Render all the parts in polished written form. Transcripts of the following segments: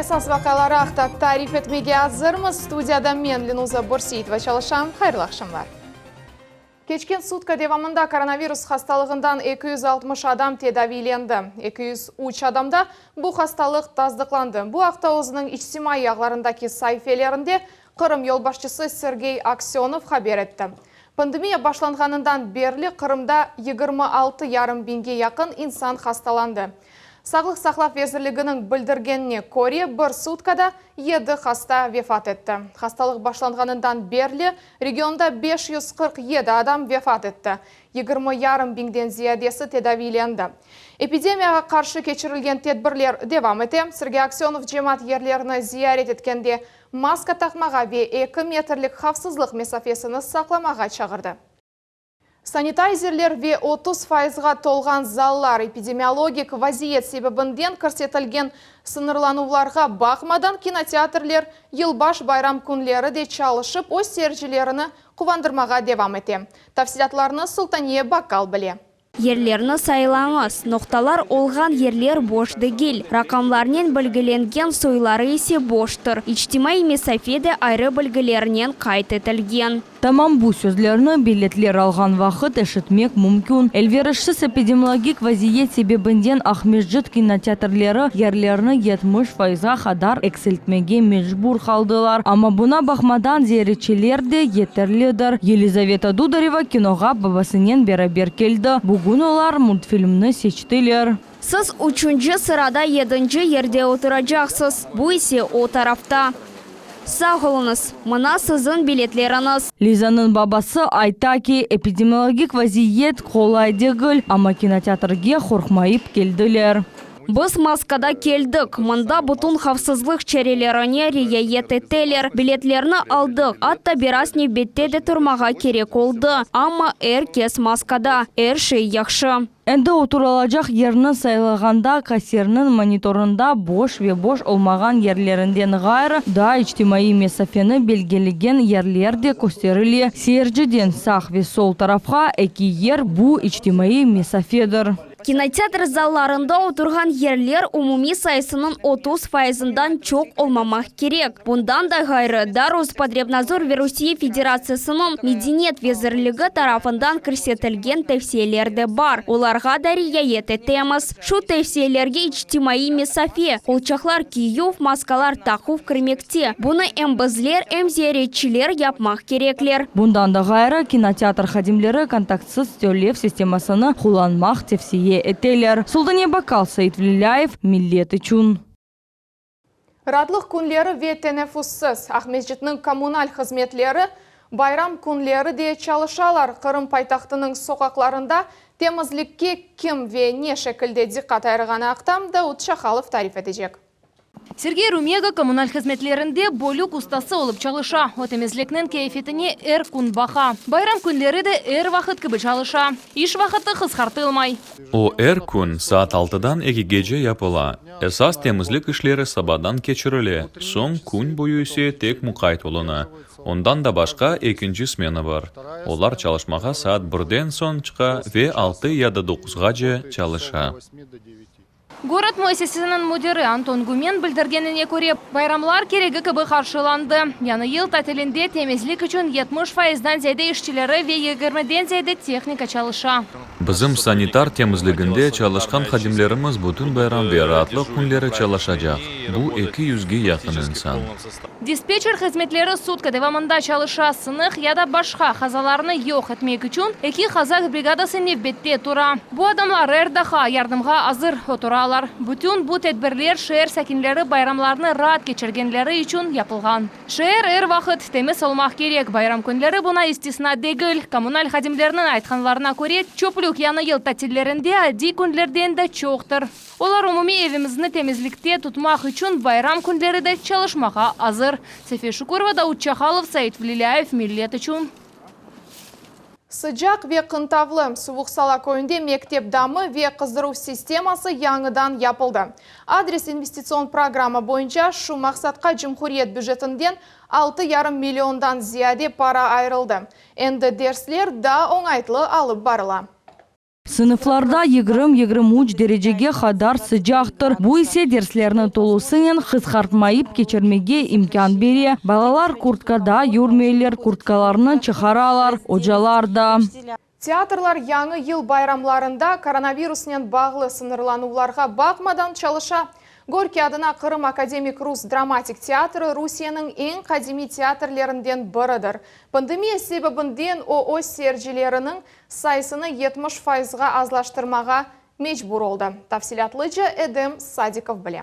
esas vaqiaları aqta tarif etmege azırmız. Studiyada men, Lenuza Börseitova, çalışam. Hayırlı aqşamlar. Keçken sutka devamında koronavirus hastalığından 260 adam tedaviylendi. 203 adamda bu hastalıq tasdıqlandı. Bu aqta özüniñ içtimaiy ağlarındaki saifelerinde Qırım yolbaşçısı Sergey Aksönov haber etti. Pandemiya başlanğanından berli Qırımda 26 yarım biñge yaqın insan hastalandı. Sağlıq saqlav vezirliginiñ bildirgenine köre, bir sutkada yedi hasta vefat etti. Hastalıq başlanğanından berli regionda 547 adam vefat etti, 20 yarım biñden ziyadesi tedaviylendi. Epidemiyağa qarşı keçirilgen tedbirler devam ete. Sergey Aksönov cemaat yerlerini ziyaret etkende maska taqmağa ve 2 metrlik havfsızlıq mesafesini saqlamağa çağırdı. Sanitayzerler ve 30 fayızğa tolğan zallar epidemiologik vaziyet sebebinden kirsetilgen sıñırlanuvlarğa baqmadan kinoteatrler yılbaş bayram künleri de çalışıp öz seyircilerini quvandırmağa devam ete. Tafsilâtlarnı Sultaniye Bakkal bile. Yerlerni saylañız. Noqtalar olğan yerler boş degil. Raqamlarnen belgilengen soyları ise boştır. İçtimaiy mesafe de ayrı belgilernen qayd etilgen. Tamam bu sözlerni biletler alğan vaqıt eşitmek mümkün. Elverişsiz epidemiologik vaziyet sebebinden Aqmescit kinoteatrleri yerlerni 70 fayızğa qadar eksiltmege mecbur qaldılar. Amma buña baqmadan ziyaretçiler de yeterlidir. Yelizaveta Dudareva kinoğa babasınen beraber keldi. Bugün olar multfilmni seçtiler. Siz üçünci sırada yedinci yerde oturacaqsız, bu ise o tarafta. Sağ oluñız, mına siziñ biletleriñiz. Lizanıñ babası ayta ki, epidemiologik vaziyet qolay degil, amma kinoteatrge qorqmayıp keldiler. Biz maskada keldik. Mında bütün havfsızlıq çarelerine riayet eteler. Biletlerni aldıq, atta biraz nevbette de turmağa kerek oldı. Amma er kes maskada. Er şey yahşı. Endi oturılacaq yerni saylağanda kassirniñ monitorında boş ve boş olmağan yerlerinden ğayrı, daa içtimaiy mesafeni belgilegen yerler de kösterile. Seyirciden sağ ve sol tarafqa eki yer, bu içtimaiy mesafedir. Kinoteatr zallarında oturğan yerler umumiy sayısınıñ 30 fayızından çoq olmamaq kerek. Bundan da ğayrı, daa Rospotrebnadzor ve Rusiye Federatsiyasınıñ Medeniyet vezirligi tarafından kirsetilgen tevsiyeler de bar, olarğa da riayet etemiz. Şu tevsiyelerge içtimaiy mesafe, qolçaqlar kiyüv, maskalar taquv kirmekte. Bunı em bizler, em ziyaretçiler yapmaq kerekler. Bundan da ğayrı, kinoteatr hadimleri kontaktsız tölev sistemasını qullanmaq tevsiye eteler. Sultaniye Bakkal, Sait Velilâyev, Millet içün. Raatlıq künleri ve teneffüssiz Aqmescitniñ kommunal hızmetleri bayram künleri de çalışalar. Qırım paytahtınıñ soqaqlarında temizlikke kim ve ne şekilde diqqat ayırğanı aqta Daud Şahalov tarif etecek. Sergey Rumega kommunal hızmetlerinde bölük ustası olıp çalışa. O temizlikniñ keyfiyetine er kün baqa. Bayram künleri de er vaqıt kibi çalışa. İş vaqtı qısqartılmay. O er kün saat altıdan ekigece yapıla. Esas temizlik işleri sabadan keçirile, soñ kün boyu ise tek muqayt oluna. Ondan da başqa ekinci smena bar. Olar çalışmağa saat birden soñ çıqa ve altı ya da doquzğace çalışa. Gorod müessisesiniñ müdiri Anton Gümen bildirgenine köre, bayramlar keregi kibi qarşılandı. Yañı yıl tatilinde temizlik içün 70 fayızdan ziyade işçileri ve yigirmiden ziyade tehnika çalışa. Bizim sanitar temizliginde çalışqan hadimlerimiz bütün bayram ve raatlıq künleri çalışacaq, bu eki yüzge yaqın insan. Dispetçer hızmetleri sutka devamında çalışa, sınıq ya da başqa qazalarnı yoq etmek içün eki qazaq brigadası nevbette tura. Bu adamlar er daqqa yardımğa azır oturalar. Bütün bu tedbirler şeer sakinleri bayramlarnı raat keçirgenleri içün yapılğan. Şeer er vaqıt temiz olmaq kerek, bayram künleri buña istisna degil. Kommunal hadimleriniñ aytqanlarına köre, çöplük yañı yıl tatillerinde adiy künlerden de çoqtır. Olar umumiy evimizni temizlikte tutmaq içün bayram künleri de çalışmağa azır. Sefiye Şukurova, Daud Çahalov, Said Velilâyev, Millet içün. Sıcaq ve qıntavlı Suvuq Sala köyünde mektep damı ve qızdıruv sisteması yañıdan yapıldı. Adres investitsion programma boyunca şu maqsatqa cumhuriyet bücetinden 6,5 milliondan ziyade para ayırıldı. Endi dersler daa oñaytlı alıp barıla. Sınıflarda 20, 23 derecege qadar sıcaqtır, bu ise derslerni tolusınen qısqartmayıp keçirmege imkân bere. Balalar kurtkada yürmeyler, kurtkalarını çıqaralar, ocalar da. Teatrlar yañı yıl bayramlarında koronavirusnen bağlı sıñırlanuvlarğa baqmadan çalışa. Gorkiy adına Qırım akademik rus dramatik teatri Rusiyeniñ eñ qadimiy teatrlerinden biridir. Pandemiya sebebinden o öz seyircileriniñ sayısını 70 fayızğa azlaştırmağa mecbur oldı. Tafsilâtlıca Edem Sadikov bile.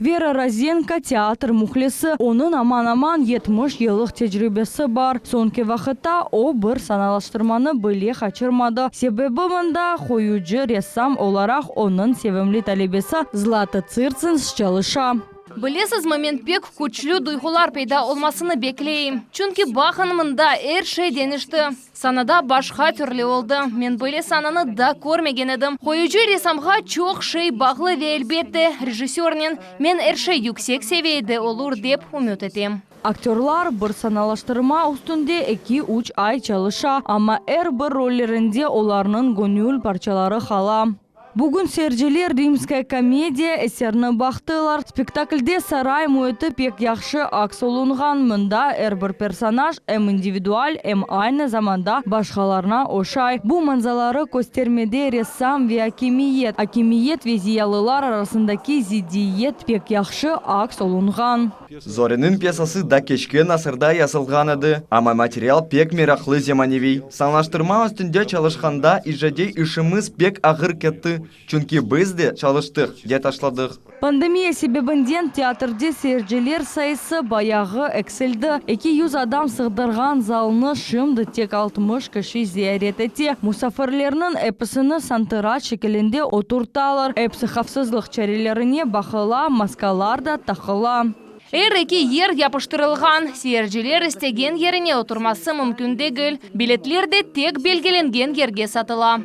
Vera Rozenko teatr mühlisi. Onıñ aman-aman 70 yıllıq tecribesi bar. Soñki vaqıtta o, bir sanalaştırmanı bile qaçırmadı. Sebebi mında, qoyucı ressam olaraq onıñ sevimli talebesi Zlata Tsirtsins çalışa. Bilesizmi, men pek küçlü duyğular peyda olmasını bekleyim. Çünki baqıñ mında, er şey deñişti. Sanada başqa türlü oldı. Men böyle sananı da körmegen edim. Qoyucı ressamğa çoq şey bağlı ve, elbette, rejissörnen. Men er şey yüksek seviyede olur, dep ümüt etem. Aktörlar bir sanalaştırma üstünde eki-üç ay çalışa, amma er bir rollerinde olarnıñ göñül parçaları qala. Bugün seyirciler Rimskaya komediya eserini baqtılar. Spektaklde saray müiti pek yahşı aks olunğan, mında er bir personaj em individual, em aynı zamanda başqalarına oşay. Bu manzaları köstermede ressam ve akimiyet, akimiyet ve ziyalılar arasındaki ziddiyet pek yahşı aks olunğan. Zoriniñ pyesası da keçken asırda yazılğan edi, amma material pek meraqlı, zemaneviy. Sanalaştırma üstünde çalışqanda icadiy işimiz pek ağır ketti, çünki biz de çalıştıq, de taşladıq. Pandemiya sebebinden teatrde seyirciler sayısı bayağı eksildi. 200 adam sığdırğan zalnı şimdi tek 60 kişi ziyaret ete. Musafirlerniñ episini santıraç şekilinde oturtalar. Episi havfsızlıq çarelerine baqıla, maskalar da taqıla. Er eki yer yapıştırılğan, seyirciler istegen yerine oturması mümkün degil. Biletler de tek belgilengen yerge satıla.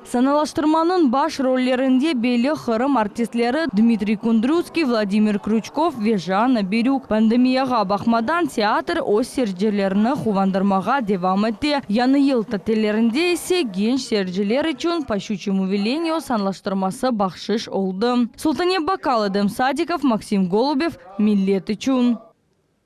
Sanalaştırmanıñ baş rollerinde belli Qırım artistleri Dmitriy Kundrutskiy, Vladimir Krüçkov ve Janna Birük. Pandemiyağa baqmadan, teatr öz seyircilerini quvandırmağa devam ete. Yañı yıl tatillerinde ise genç seyirciler içün Po şçuçyemu veleniyu sanalaştırması bahşış oldı. Sultane Bakal, Edem Sadikov, Maksim Golubev, Millet içün.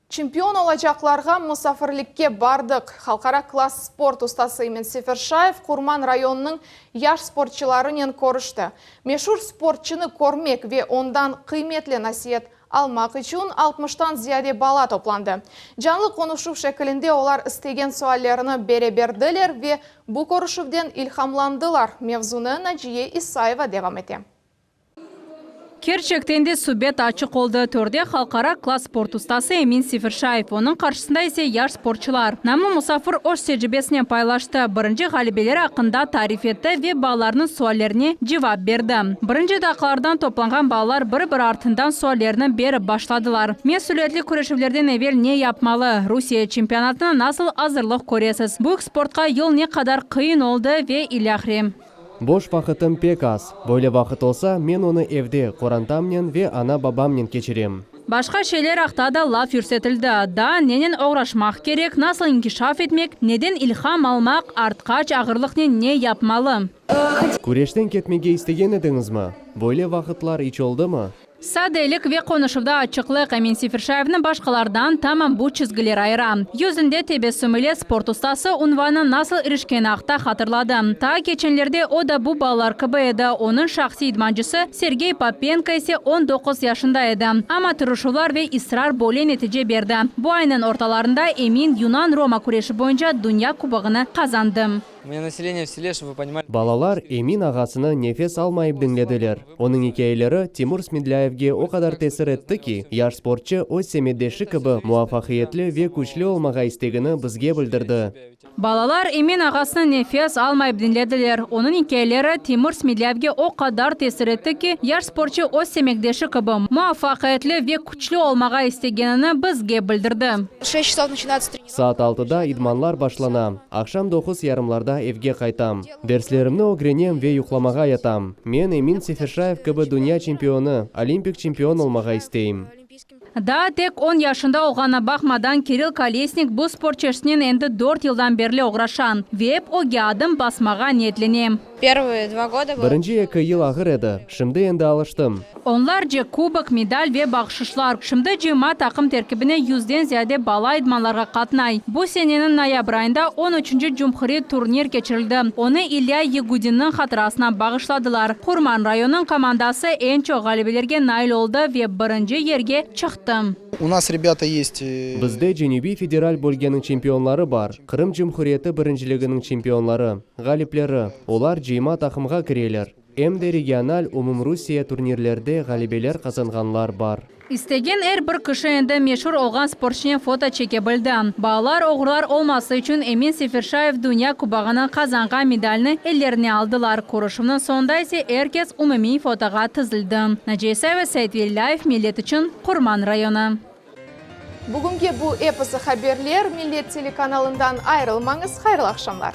Çempion olacaqlarğa musafirlikke bardıq. Halqara klass sport ustası Emin Seferşayev Qurman rayonınıñ yaş sportçılarınen körüşti. Meşur sportçını körmek ve ondan qıymetli nasiat almaq içün altmıştan ziyade bala toplandı. Canlı qonuşuv şekilinde olar istegen suallerini bere berdiler ve bu körüşüvden ilhamlandılar. Mevzunı Naciye İsayeva devam ete. Kerçekten de subet açıq oldı. Törde halqara klass sport ustası Emin Seferşayev, onıñ qarşısında ise yaş sportçılar. Namlı musafir öz tecribesinen paylaştı, birinci ğalebeleri aqqında tarif etti ve balalarnıñ suallerine cevap berdi. Birinci daqiqalardan toplanğan balalar bir-biri artından suallerini berip başladılar. Mesülietli küreşüvlerden evel ne yapmalı? Rusiye çempionatına nasıl azırlıq köresiz? Büyük sportqa yol ne qadar qıyın oldı ve ilâhre. Boş vaqıtım pek az. Böyle vaqıt olsa, men onı evde, qorantamnen ve ana-babamnen keçirem. Başqa şeyler aqta da laf yürsetildi. Daa nenen oğraşmaq kerek, nasıl inkişaf etmek, neden ilham almaq, artqaç ağırlıqnen ne yapmalı. Küreşten ketmege istegen ediñizmi? Böyle vaqıtlar iç oldımı? Sadelik ve qonuşuvda açıqlıq Emin Seferşayevni başqalardan tamam bu çizgiler ayıra. Yüzünde tebessüm ile sport ustası unvanına nasıl irişkeni aqta hatırladı. Taa keçenlerde o da bu balalar kibi edi, onıñ şahsiy idmancısı Sergey Popenko ise 19 yaşında edi. Amma tırışuvlar ve israr böyle netice berdi. Bu aynıñ ortalarında Emin yunan-roma küreşi boyunca dünya kubogını qazandı. Balalar Emin ağasını nefes almayıp diñlediler. Onıñ ikâyeleri Timur Smedlâyevge o qadar tesir etti ki, yaş sportçı öz semetdeşi kibi muvafaqiyetli ve küçlü olmağa istegini bizge bildirdi. Balalar Emin ağasını nefes almayıp diñlediler. Onıñ ikâyeleri Timur Smedlâyevge o qadar tesir etti ki, yaş sportçı öz semetdeşi kibi muvafaqiyetli ve küçlü olmağa istegenini bizge bildirdi. Saat altıda idmanlar başlana. Aqşam doquz yarımlarda evge qaytam. Derslerimni ögrenem ve yuqlamağa yatam. Men Emin Seferşayev kibi dünya çempionı, olimpik çempion olmağa isteyim. Daa tek on yaşında olğanına baqmadan, Kirill Kolesnik bu sport çeşitinen endi dört yıldan berli oğraşa ve ep ögge adım basmağa niyetlene. Birinci eki yıl ağır edi, şimdi endi alıştım. Onlarca kubok, medal ve bahşışlar. Şimdi cıyma taqım terkibine yüzden ziyade bala idmanlarğa qatnay. Bu seneniñ noyabr ayında on üçünci cumhuriyet turnir keçirildi. Onı İlya Yegudinniñ hatırasına bağışladılar. Qurman rayonınıñ komandası eñ çoq ğalebelerge nail oldı ve birinci yerge çıqtı. U nas rebâta est. Bizde Cenübiy federal bölgeniñ çempionları bar, Qırım Cumhuriyeti birinciliginiñ çempionları, ğalipleri, olar cıyma taqımğa kireler. Em de regional, umumrusiye turnirlerde ğalebeler qazanğanlar bar. İstegen er bir kişi endi meşur olğan sportçınen foto çeke bildi. Balalar oğurlar olması içün Emin Seferşayev Dünya kubogını qazanğan medalni ellerine aldılar. Körüşüvniñ soñunda ise er kes umumiy fotoğa tizildi. Naciye İsayeva, Seit Velilâyev, Millet içün, Qurman rayonı. Bugünge bu episi haberler. Millet telekanalından ayırılmañız. Hayırlı aqşamlar.